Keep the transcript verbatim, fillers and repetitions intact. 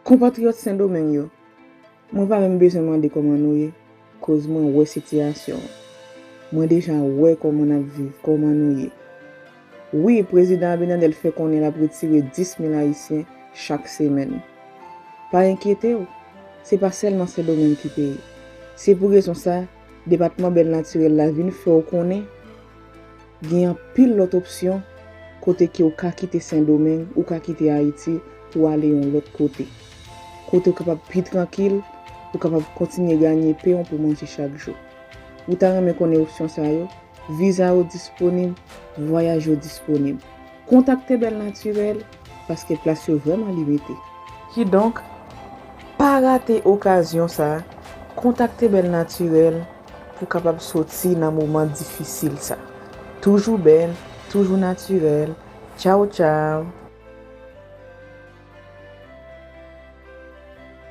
Konpatriyòt Sendomeng yo, mwen pa menm bezwen mande kòman nou ye, koz mwen wè sitiyasyon an. Mwen deja wè kòman n ap viv, kòman nou ye. Wi, Prezidan Abinader fè konnen l ap retire dis mil Ayisyen chak semèn. Pa enkyete w, se pa sèlman Sendomeng ki peye. Se pou rezon sa, Depatman Bèl Natirèl la vin fè w konnen gen anpil lòt opsyon kote ke w ka kite Sendomeng, ou ka kite Ayiti pou w ale yon lòt kote. Kote w kapab pi trankil, ou kapab kontinye ganye pen w pou manje chak jou. Ou ta renmen konnen opsyon sa yo? Viza yo disponib, vwayaj yo disponib. Kontakte Bèl Natirèl, paske plas yo vrèman limite. Kidonk, pa rate okazyon sa a, kontakte Bèl Natirèl pou kapab soti nan moman difisil sa. Toujou bèl, toujou natirèl. Tchaw, tchaw!